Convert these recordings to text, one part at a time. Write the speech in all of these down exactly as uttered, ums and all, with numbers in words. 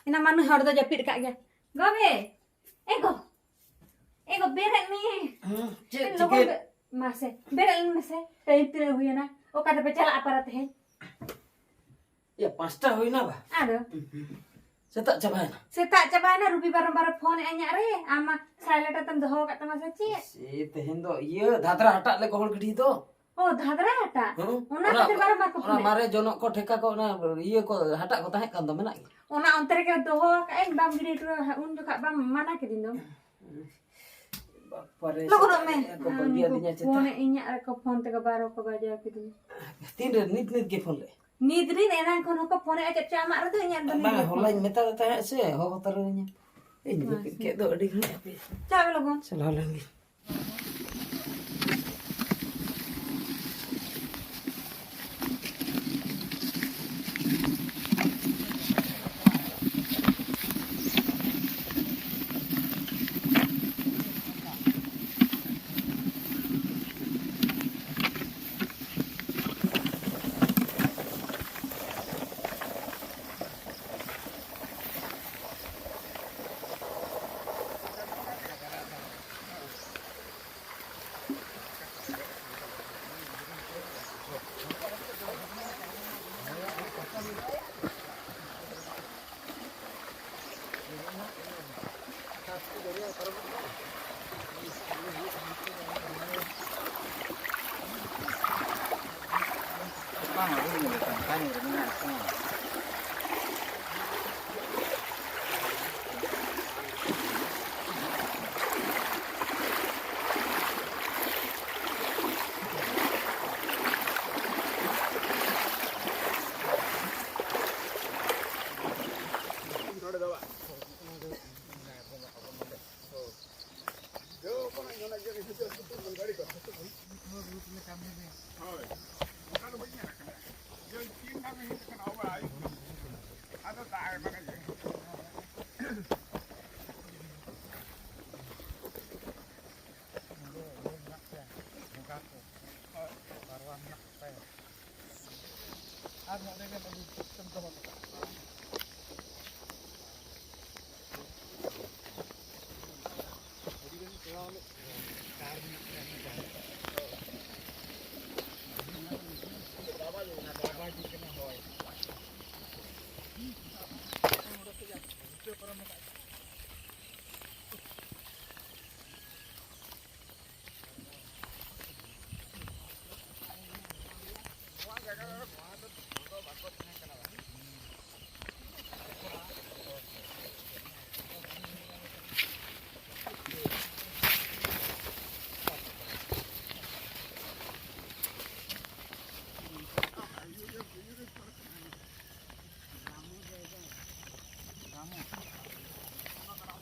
ᱮᱱᱟ ᱢᱟ ᱱᱩᱭ ᱦᱚᱲ ᱫᱚ ᱡᱟᱹᱯᱤᱫ ᱟᱠᱟᱫ ᱜᱮᱭᱟ᱾ ᱜᱚ ᱵᱮ, ᱮ ᱜᱚ, ᱮ ᱜᱚ, ᱵᱮᱨᱮᱫ ᱢᱮ᱾ ᱦᱩᱸ, ᱪᱮᱫ ᱞᱚᱜᱚᱱ ᱪᱤᱠᱟᱹ? ᱵᱮ-, ᱢᱟᱥᱮ, ᱵᱮᱨᱮᱫ ᱞᱮᱱ ᱢᱮᱥᱮ᱾ ᱴᱟᱭᱤᱢ ᱛᱤᱱᱟᱹᱜ ᱦᱩᱭᱮᱱᱟ? ᱚᱠᱟ ᱛᱮᱯᱮ ᱪᱟᱞᱟᱜᱼᱟ ᱯᱟᱨᱟ ᱛᱮᱦᱮᱧ? ᱭᱟ, ᱯᱟᱸᱪᱴᱟ ᱦᱩᱭᱱᱟ ᱵᱟ? ᱟᱫᱚ? ᱥᱮᱛᱟᱜ ᱪᱟᱵᱟᱭᱮᱱᱟ᱾ ᱥᱮᱛᱟᱜ ᱪᱟᱵᱟᱭᱮᱱᱟ, ᱨᱩᱵᱤ ᱵᱟᱨᱚᱢᱵᱟᱨ ᱯᱷᱳᱱ ᱮᱫᱼᱟ ᱤᱧᱟᱹᱜ ᱨᱮ, ᱟᱢ ᱢᱟ silent ᱟᱛᱮᱢ ᱫᱚᱦᱚ ᱟᱠᱟᱫ ᱛᱟᱢᱟ ᱥᱮ ᱪᱮᱫ? ᱥᱮ ᱛᱮᱦᱮᱧ ᱫᱚ ᱤᱭᱟᱹ ᱫᱷᱟᱫᱨᱟ ᱦᱟᱴᱟᱜ ᱞᱮ ᱜᱚᱦᱚᱲ ᱜᱤᱰᱤ ᱫᱚ᱾ ᱚ, ᱫᱷᱟᱫᱨᱟ ᱦᱟᱴᱟᱜ? ᱦᱩᱸ? ᱚᱱᱟ ᱚᱱᱟ, ᱠᱷᱟᱹᱛᱤᱨ ᱵᱟᱨᱚᱢᱵᱟᱨ ᱠᱚ ᱚᱱᱟ ᱯᱷᱳᱱ ᱮᱫ? ᱢᱟᱨᱮ ᱡᱚᱱᱚᱜ ᱠᱚ, ᱴᱷᱮᱠᱟ ᱠᱚ, ᱚᱱᱟ ᱤᱭᱟᱹ ᱠᱚ, ᱦᱟᱴᱟᱜ ᱠᱚ ᱛᱟᱦᱮᱸ ᱠᱟᱱ ᱫᱚ, ᱢᱮᱱᱟᱜ ᱜᱮᱭᱟ? ᱚᱱᱟ ᱚᱱᱛᱮ ᱨᱮᱜᱮ ᱫᱚᱦᱚ ᱟᱠᱟᱫ ᱟᱹᱧ, ᱵᱟᱢ ᱜᱤᱰᱤ ᱦᱚᱴᱚ ᱟᱠᱟᱫ, ᱩᱱ ᱡᱚᱠᱷᱟᱜ ᱵᱟᱢ ᱢᱟᱱᱟ ᱠᱤᱫᱤᱧ ᱫᱚ᱾ ᱵᱟᱯᱟᱨᱮ, ᱞᱚᱜᱚᱱᱚᱜ ᱢᱮ᱾ ᱥᱮᱛᱟᱜ ᱨᱮ ᱠᱚ ᱟᱨ ᱵᱟᱹᱜᱤ ᱩᱱᱠᱩ ᱟᱹᱫᱤᱧᱟ ᱪᱮᱛᱟ? ᱯᱷᱳᱱ ᱮᱫ ᱤᱧᱟᱹᱜ ᱨᱮᱠᱚ, ᱯᱷᱳᱱ ᱛᱮᱜᱮ ᱵᱟᱨᱚ ᱠᱚ ᱵᱟᱡᱟᱣ ᱠᱤᱫᱤᱧᱟ᱾ ᱛᱤᱱᱨᱮ? ᱱᱤᱛ ᱱᱤᱛ ᱜᱮ ᱯᱷᱳᱱ ᱞᱮᱫ? ᱱᱤᱛ ᱨᱤᱧ ᱮᱱᱟᱝ ᱠᱷᱚᱱ ᱦᱚᱸᱠᱚ ᱯᱷᱳᱱ ᱮᱫᱼᱟ, ᱪᱮᱫ ᱪᱚ ᱟᱢᱟᱜ ᱨᱮᱫᱚ, ᱤᱧᱟᱹᱜ ᱨᱮᱫᱚ ᱱᱤᱛ ᱵᱟᱝᱟ, ᱜᱮ ᱯᱷᱳᱱ ᱦᱚᱞᱟᱧ ᱮᱫᱼᱟ᱾ ᱢᱮᱛᱟᱫᱮ ᱛᱟᱦᱮᱸᱫ ᱥᱮ, ᱦᱚᱦᱚ ᱛᱟᱨᱟᱧᱟ᱾ ᱤᱧ ᱦᱮᱸ, ᱡᱟᱹᱯᱤᱫ ᱥᱮ᱾ ᱠᱮᱫ ᱫᱚ ᱟᱹᱰᱤ ᱜᱷᱟᱹᱲᱤᱡ ᱦᱟᱯᱮ᱾ ᱪᱟᱞᱟᱜ ᱞᱚᱜᱚᱱ᱾ ᱪᱟᱞᱟᱣ ᱞᱮᱱ ᱜᱤᱧ᱾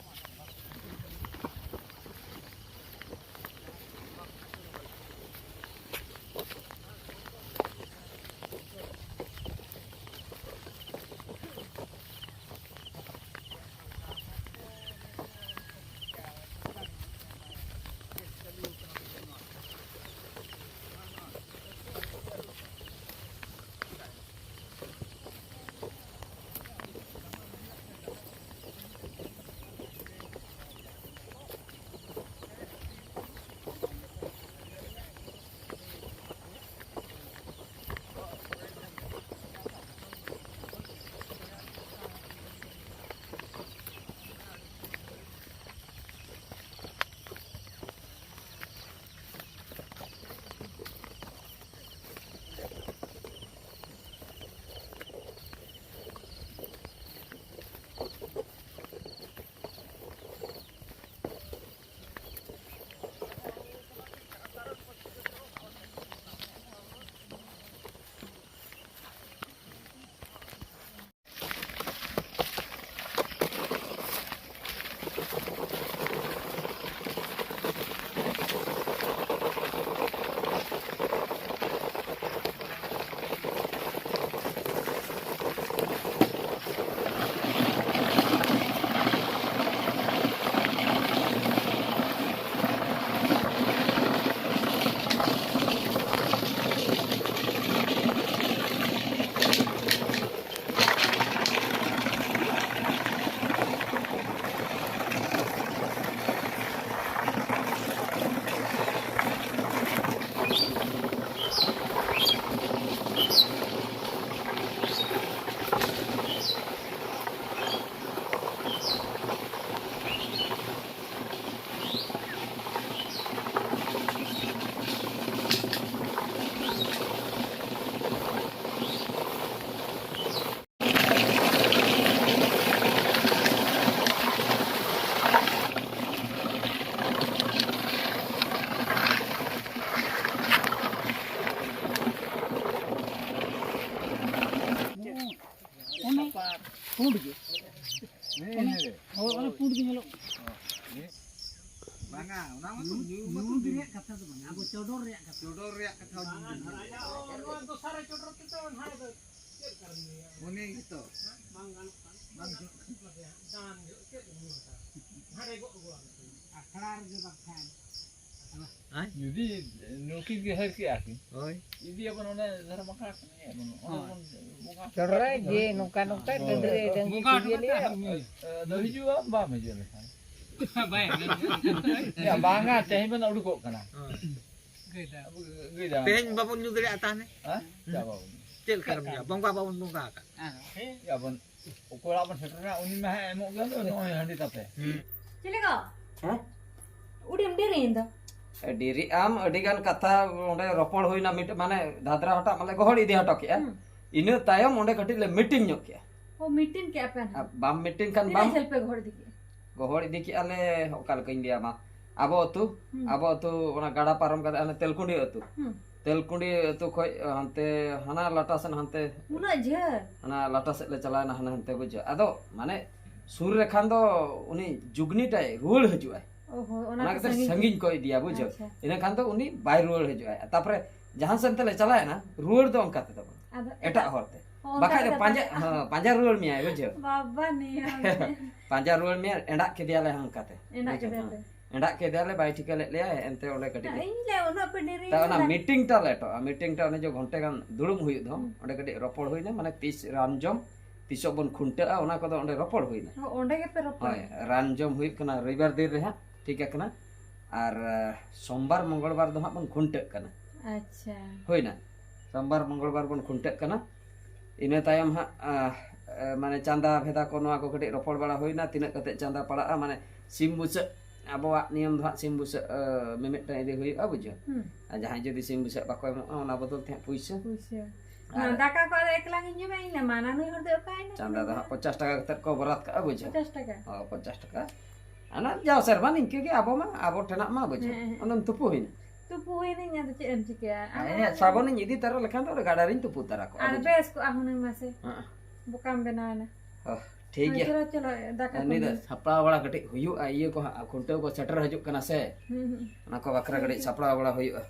ᱯᱩᱸᱰ ᱜᱮ᱾ ᱦᱮᱸ, ᱦᱮᱸ᱾ ᱦᱳᱭ, ᱚᱱᱟ ᱯᱩᱸᱰ ᱜᱮ ᱧᱮᱞᱚᱜ᱾ ᱵᱟᱝᱟ, ᱚᱱᱟ ᱢᱟ ᱧᱩ, ᱧᱩ ᱨᱮᱭᱟᱜ ᱠᱟᱛᱷᱟ ᱫᱚ ᱵᱟᱝ, ᱟᱵᱚ ᱪᱚᱰᱚᱨ ᱨᱮᱭᱟᱜ ᱠᱟᱛᱷᱟ᱾ ᱪᱚᱰᱚᱨ ᱨᱮᱭᱟᱜ ᱠᱟᱛᱷᱟ᱾ ᱵᱟᱝᱟ, ᱱᱚᱣᱟ ᱫᱚᱥᱟᱨ ᱨᱮ ᱪᱚᱰᱚᱨ ᱠᱟᱛᱮ ᱱᱟᱦᱟᱜ ᱫᱚ ᱪᱮᱫ ᱠᱟᱨᱚᱱ ᱧᱩᱭᱟ? ᱩᱱᱤ ᱜᱮᱛᱚ᱾ ᱵᱟᱝ ᱜᱟᱱᱚᱜ ᱠᱟᱱᱟ᱾ ᱵᱟᱝ ᱜᱟᱱᱚᱜ ᱠᱟᱱᱟ᱾ ᱫᱟᱱ ᱡᱚᱦᱚᱜ ᱪᱮᱫ ᱮᱢ ᱧᱩ ᱦᱟᱛᱟᱲᱟ? ᱦᱟᱸᱰᱮ ᱜᱚᱜ ᱟᱹᱜᱩᱣᱟᱢ᱾ ᱟᱠᱷᱲᱟ ᱨᱮᱜᱮ ᱵᱟᱝᱠᱷᱟᱱ᱾ ᱡᱩᱫᱤ ᱱᱩᱠᱤᱱ ᱜᱮ ᱦᱟᱹᱨ ᱠᱮᱜᱼᱟ ᱠᱤᱱ, ᱦᱳᱭ᱾ ᱤᱫᱤᱭᱟᱵᱚᱱ ᱚᱱᱮ ᱫᱷᱚᱨᱚᱢ ᱟᱠᱷᱲᱟ ᱠᱷᱚᱱ ᱜᱮ ᱵᱚᱱ, ᱚᱸᱰᱮ ᱦᱳᱭ᱾ ᱵᱚᱱ ᱵᱚᱸᱜᱟ ᱪᱚᱰᱚᱨᱟᱭ ᱡᱮ ᱱᱚᱝᱠᱟ ᱱᱚᱝᱠᱟ ᱦᱳᱭ᱾ ᱰᱟᱹᱝᱨᱤ ᱰᱟᱹᱝᱨᱤ ᱵᱚᱸᱜᱟ ᱠᱚ ᱦᱚᱴᱚ ᱤᱭᱟᱹ ᱠᱟᱛᱮ ᱞᱮᱭᱟ᱾ ᱟᱨ ᱩᱱᱤ ᱮ, ᱫᱚ ᱦᱤᱡᱩᱜᱼᱟ, ᱵᱟᱢ ᱦᱤᱡᱩᱜᱼᱟ ᱞᱮᱠᱷᱟᱱ᱾ ᱵᱟᱭ ᱟᱸᱡᱚᱢ᱾ ᱭᱟ, ᱵᱟᱝᱟ, ᱛᱮᱦᱮᱧ ᱵᱚᱱ ᱩᱰᱩᱠᱚᱜ ᱠᱟᱱᱟ᱾ ᱦᱳᱭ᱾ ᱜᱟᱹᱭ ᱫᱟᱜ᱾ ᱟᱵᱚ ᱜᱟᱹᱭ ᱫᱟᱜ᱾ ᱛᱮᱦᱮᱧ ᱵᱟᱵᱚᱱ ᱧᱩ ᱫᱟᱲᱮᱭᱟᱜᱼᱟ ᱛᱟᱦᱞᱮ? ᱦᱮᱸ? ᱪᱟ ᱵᱟᱵᱚᱱ ᱧᱩ᱾ ᱪᱮᱫ ᱞᱮᱠᱟ ᱨᱮᱢ ᱧᱩᱭᱟ? ᱵᱚᱸᱜᱟ ᱵᱟᱵᱚᱱ ᱵᱚᱸᱜᱟ ᱟᱠᱟᱫ᱾ ᱦᱮᱸ᱾ ᱭᱟ, ᱵᱚᱱ ᱚᱠᱚᱭ ᱚᱲᱟᱜ ᱵᱚᱱ ᱥᱮᱴᱮᱨ ᱮᱱᱟ, ᱩᱱᱤ ᱢᱟ ᱦᱟᱸᱜ ᱮᱢᱚᱜ ᱜᱮᱭᱟ, ᱱᱚᱜᱼᱚᱭ ᱦᱟᱺᱰᱤ ᱛᱟᱯᱮ᱾ ᱦᱩᱸ᱾ ᱪᱤᱞᱤ ᱠᱚ? ᱦᱮᱸ? ᱩᱰᱤᱢ ᱰᱮᱨᱤᱭᱮᱱ ᱫᱚ᱾ ᱰᱮᱨᱤᱜ ᱟᱢ, ᱟᱹᱰᱤ ᱜᱟᱱ ᱠᱟᱛᱷᱟ ᱚᱸᱰᱮ ᱨᱚᱯᱚᱲ ᱦᱩᱭᱱᱟ, ᱢᱤᱫ ᱢᱟᱱᱮ ᱫᱷᱟᱫᱨᱟ ᱦᱚᱴᱟᱜ ᱢᱟᱞᱮ ᱜᱚᱦᱚᱲ ᱤᱫᱤ ᱦᱚᱴᱚ ᱠᱮᱜᱼᱟ᱾ ᱦᱩᱸ᱾ ᱤᱱᱟᱹ ᱛᱟᱭᱚᱢ ᱚᱸᱰᱮ ᱠᱟᱹᱴᱤᱡ ᱞᱮ ᱢᱤᱴᱤᱝ ᱧᱚᱜ ᱠᱮᱜᱼᱟ᱾ ᱚ, ᱢᱤᱴᱤᱝ ᱠᱮᱜᱼᱟ ᱯᱮ ᱱᱟᱦᱟᱜ? ᱟᱨ ᱵᱟᱢ ᱢᱤᱴᱤᱝ ᱠᱷᱟᱱ ᱛᱤᱱᱟᱹᱜ ᱵᱟᱢ ᱡᱷᱟᱹᱞ ᱯᱮ ᱜᱚᱦᱚᱲ ᱤᱫᱤ ᱠᱮᱜᱼᱟ? ᱜᱚᱦᱚᱲ ᱤᱫᱤ ᱠᱮᱜᱼᱟ ᱞᱮ, ᱚᱠᱟ ᱞᱮᱠᱟᱧ ᱞᱟᱹᱭᱟᱢᱟ, ᱟᱵᱚ ᱟᱹᱛᱩ, ᱦᱩᱸ᱾ ᱟᱵᱚ ᱟᱹᱛᱩ ᱚᱱᱟ ᱜᱟᱰᱟ ᱯᱟᱨᱚᱢ ᱠᱟᱛᱮ ᱦᱟᱱᱮ ᱛᱮᱞᱠᱩᱸᱰᱤ ᱟᱹᱛᱩ᱾ ᱦᱩᱸ᱾ ᱛᱮᱞᱠᱩᱸᱰᱤ ᱟᱹᱛᱩ ᱠᱷᱚᱡ ᱦᱟᱱᱛᱮ ᱦᱟᱱᱟ ᱞᱟᱴᱟ ᱥᱮᱫ ᱦᱟᱱᱛᱮ ᱩᱱᱟᱹᱜ ᱡᱷᱟᱹᱞ? ᱦᱟᱱᱟ ᱞᱟᱴᱟ ᱥᱮᱫ ᱞᱮ ᱪᱟᱞᱟᱣᱮᱱᱟ, ᱦᱟᱱᱟ ᱦᱟᱱᱛᱮ ᱵᱩᱡᱷᱟᱹᱜ᱾ ᱟᱫᱚ ᱢᱟᱱᱮ ᱥᱩᱨ ᱨᱮ ᱠᱷᱟᱱ ᱫᱚ ᱩᱱᱤ ᱡᱩᱜᱽᱱᱤ ᱴᱟᱭ ᱨᱩᱣᱟᱹᱲ ᱦᱤᱡᱩᱜᱼᱟᱭ᱾ ᱚ ᱦᱳᱭ, ᱚᱱᱟ ᱚᱱᱟ ᱛᱮ ᱠᱷᱟᱹᱛᱤᱨ ᱥᱟᱺᱜᱤᱧ ᱥᱟᱺᱜᱤᱧ ᱠᱚ ᱤᱫᱤᱭᱟ, ᱵᱩᱡᱷᱟᱹᱣ᱾ ᱟᱪᱪᱷᱟ᱾ ᱤᱱᱟᱹ ᱠᱷᱟᱱ ᱫᱚ ᱩᱱᱤ ᱵᱟᱭ ᱨᱩᱣᱟᱹᱲ ᱦᱤᱡᱩᱜᱼᱟᱭ᱾ ᱛᱟᱯᱚᱨᱮ ᱡᱟᱦᱟᱸ ᱥᱮᱱ ᱛᱮᱞᱮ ᱪᱟᱞᱟᱣᱮᱱᱟ, ᱨᱩᱣᱟᱹᱲ ᱫᱚ ᱚᱱᱠᱟ ᱛᱮᱫᱚ ᱵᱟᱝ, ᱟᱫᱚ ᱮᱴᱟᱜ ᱮᱴᱟᱜ ᱦᱚᱨ ᱛᱮ᱾ ᱚ, ᱚᱱᱠᱟ ᱵᱟᱠᱷᱟᱡ ᱫᱚ ᱛᱮᱯᱮ ᱯᱟᱸᱡᱟ, ᱯᱟᱸᱡᱟ ᱠᱟᱜᱼᱟ? ᱦᱮᱸ, ᱯᱟᱸᱡᱟ ᱨᱩᱣᱟᱹᱲ ᱢᱮᱭᱟᱭ, ᱵᱩᱡᱷᱟᱹᱣ᱾ ᱵᱟᱵᱟ ᱱᱤᱭᱟᱹ᱾ ᱯᱟᱸᱡᱟ ᱨᱩᱣᱟᱹᱲ ᱢᱮᱭᱟᱭ, ᱮᱸᱰᱟᱜ ᱠᱮᱫᱮᱭᱟᱞᱮ ᱦᱟᱱᱠᱟᱛᱮ, ᱮᱸᱰᱟᱜ ᱵᱩᱡᱷᱟᱹᱣ᱾ ᱠᱮᱫᱮᱭᱟᱯᱮ? ᱦᱮᱸ᱾ ᱮᱸᱰᱟᱜ ᱠᱮᱫᱮᱭᱟᱞᱮ, ᱵᱟᱭ ᱴᱷᱤᱠᱟᱹ ᱞᱮᱫ ᱞᱮᱭᱟᱭ, ᱮᱱᱛᱮ ᱚᱸᱰᱮ ᱠᱟᱹᱴᱤᱡ ᱞᱮ ᱤᱧ ᱞᱮ ᱩᱱᱟᱹᱜ ᱯᱮ ᱰᱮᱨᱤ ᱛᱟ ᱚᱱᱟ ᱠᱟᱱᱟ᱾ ᱢᱤᱴᱤᱝ ᱴᱟ ᱞᱮᱴᱚᱜᱼᱟ, ᱢᱤᱴᱤᱝ ᱴᱟ ᱚᱱᱮ ᱡᱮ ᱜᱷᱚᱱᱴᱮ ᱜᱟᱱ ᱫᱩᱲᱩᱵ ᱦᱩᱭᱩᱜ ᱫᱚ, ᱦᱩᱸ᱾ ᱚᱸᱰᱮ ᱠᱟᱹᱴᱤᱡ ᱨᱚᱯᱚᱲ ᱦᱩᱭᱱᱟ, ᱢᱟᱱᱮ ᱛᱤᱥ ᱨᱟᱱ ᱡᱚᱢ, ᱛᱤᱥᱚᱜ ᱵᱚᱱ ᱠᱷᱩᱱᱴᱟᱹᱜᱼᱟ, ᱚᱱᱟ ᱠᱚᱫᱚ ᱚᱸᱰᱮ ᱨᱚᱯᱚᱲ ᱦᱩᱭᱱᱟ᱾ ᱚ, ᱚᱸᱰᱮ ᱜᱮᱯᱮ ᱨᱚᱯᱚᱲ? ᱦᱳᱭ, ᱨᱟᱱ ᱡᱚᱢ ᱦᱩᱭᱩᱜ ᱠᱟᱱᱟ ᱨᱚᱵᱤᱵᱟᱨ ᱫᱤᱱ ᱨᱮ ᱦᱟᱸᱜ, ᱴᱷᱤᱠ ᱟᱠᱟᱱᱟ᱾ ᱟᱨ, ᱟᱸ, ᱥᱳᱢᱵᱟᱨ ᱢᱚᱝᱜᱚᱞᱵᱟᱨ ᱫᱚ ᱦᱟᱸᱜ ᱵᱚᱱ ᱠᱷᱩᱱᱴᱟᱹᱜ ᱠᱟᱱᱟ᱾ ᱟᱪᱪᱷᱟ᱾ ᱦᱩᱭᱱᱟ, ᱥᱳᱢᱵᱟᱨ ᱢᱚᱝᱜᱚᱞᱵᱟᱨ ᱵᱚᱱ ᱠᱷᱩᱱᱴᱟᱹᱜ ᱠᱟᱱᱟ᱾ ᱤᱱᱟᱹ ᱛᱟᱭᱚᱢ ᱦᱟᱸᱜ, ᱟᱸ, ᱟᱸ, ᱢᱟᱱᱮ ᱪᱟᱸᱫᱟ ᱵᱷᱮᱫᱟ ᱠᱚ, ᱱᱚᱣᱟ ᱠᱚ ᱠᱟᱹᱴᱤᱡ ᱨᱚᱯᱚᱲ ᱵᱟᱲᱟ ᱦᱩᱭᱱᱟ, ᱛᱤᱱᱟᱹᱜ ᱠᱟᱛᱮ ᱪᱟᱸᱫᱟ ᱯᱟᱲᱟᱜᱼᱟ, ᱢᱟᱱᱮ ᱥᱤᱢ ᱵᱩᱥᱟᱹᱜ, ᱟᱵᱚᱣᱟᱜ ᱱᱤᱭᱚᱢ ᱫᱚ ᱦᱟᱸᱜ ᱥᱤᱢ ᱵᱩᱥᱟᱹᱜ, ᱟᱸ, ᱢᱤᱢᱤᱫᱴᱟᱝ ᱤᱫᱤ ᱦᱩᱭᱩᱜᱼᱟ, ᱵᱩᱡᱷᱟᱹᱣ᱾ ᱦᱩᱸ᱾ ᱟᱨ ᱡᱟᱦᱟᱸᱭ ᱡᱩᱫᱤ ᱥᱤᱢ ᱵᱩᱥᱟᱹᱜ ᱵᱟᱠᱚ ᱮᱢᱚᱜᱼᱟ, ᱚᱱᱟ ᱵᱚᱫᱚᱞ ᱛᱮ ᱦᱟᱸᱜ ᱯᱩᱭᱥᱟᱹ᱾ ᱯᱩᱭᱥᱟᱹ᱾ ᱟᱨ ᱚᱱᱟ ᱫᱟᱠᱟ ᱠᱚ ᱟᱫᱚ ᱮᱠᱞᱟ ᱜᱤᱧ ᱡᱚᱢᱟ, ᱤᱧ ᱞᱮ ᱢᱟᱱᱟ, ᱱᱩᱭ ᱦᱚᱲ ᱫᱚ ᱚᱠᱟᱭᱮᱱᱟ? ᱪᱟᱸᱫᱟ ᱫᱚ ᱦᱟᱸᱜ ᱯᱚᱧᱪᱟᱥ ᱴᱟᱠᱟ ᱠᱟᱛᱮ ᱠᱚ ᱵᱚᱨᱟᱫ ᱠᱟᱜᱼᱟ, ᱵᱩᱡᱷᱟᱹᱣ᱾ ᱯᱚᱧᱪᱟᱥ ᱴᱟᱠᱟ? ᱦᱳᱭ, ᱯᱚᱧᱪᱟᱥ ᱴᱟᱠᱟ᱾ ᱚᱱᱟ ᱡᱟᱣ ᱥᱮᱨᱢᱟ ᱱᱤᱝᱠᱟᱹ ᱜᱮ ᱟᱵᱚ ᱢᱟ, ᱟᱵᱚ ᱴᱷᱮᱱᱟᱜ ᱢᱟ, ᱵᱩᱡᱷᱟᱹᱣ᱾ ᱦᱮᱸ, ᱦᱮᱸ᱾ ᱚᱱᱟᱢ ᱛᱩᱯᱩ ᱦᱩᱭᱱᱟ᱾ ᱛᱩᱯᱩ ᱦᱩᱭᱱᱟᱹᱧ, ᱟᱫᱚ ᱪᱮᱫ ᱮᱢ ᱪᱤᱠᱟᱹᱭᱟ? ᱟᱢ ᱦᱮᱸ, ᱦᱚᱸ ᱥᱟᱵᱚᱱᱤᱧ ᱤᱫᱤ ᱛᱟᱨᱟ ᱞᱮᱠᱷᱟᱱ ᱫᱚ ᱚᱸᱰᱮ ᱜᱟᱰᱟ ᱨᱤᱧ ᱛᱩᱯᱩ ᱛᱟᱨᱟ ᱠᱚᱜᱼᱟ, ᱟᱨ ᱵᱩᱡᱷᱟᱹᱣ᱾ ᱵᱮᱥ ᱠᱚᱜᱼᱟ ᱦᱩᱱᱟᱹᱝ ᱢᱟᱥᱮ᱾ ᱦᱮᱸ᱾ ᱵᱚᱠᱟᱢ ᱵᱮᱱᱟᱣ ᱮᱱᱟ᱾ ᱚ, ᱴᱷᱤᱠ ᱜᱮᱭᱟ᱾ ᱪᱚᱞᱚ ᱪᱚᱞᱚ, ᱫᱟᱠᱟ ᱠᱚ ᱱᱤᱭᱟᱹ ᱫᱚ ᱥᱟᱯᱲᱟᱣ ᱵᱟᱲᱟ ᱠᱟᱹᱴᱤᱡ ᱦᱩᱭᱩᱜᱼᱟ, ᱤᱭᱟᱹ ᱠᱚ ᱦᱟᱸᱜ, ᱠᱷᱩᱱᱴᱟᱹᱣ ᱠᱚ ᱥᱮᱴᱮᱨ ᱦᱤᱡᱩᱜ ᱠᱟᱱᱟ ᱥᱮ, ᱦᱩᱸ, ᱦᱩᱸ᱾ ᱚᱱᱟ ᱠᱚ ᱵᱟᱠᱷᱨᱟ ᱠᱟᱹᱴᱤᱡ ᱥᱟᱯᱲᱟᱣ ᱵᱟᱲᱟ ᱦᱩᱭᱩᱜᱼᱟ᱾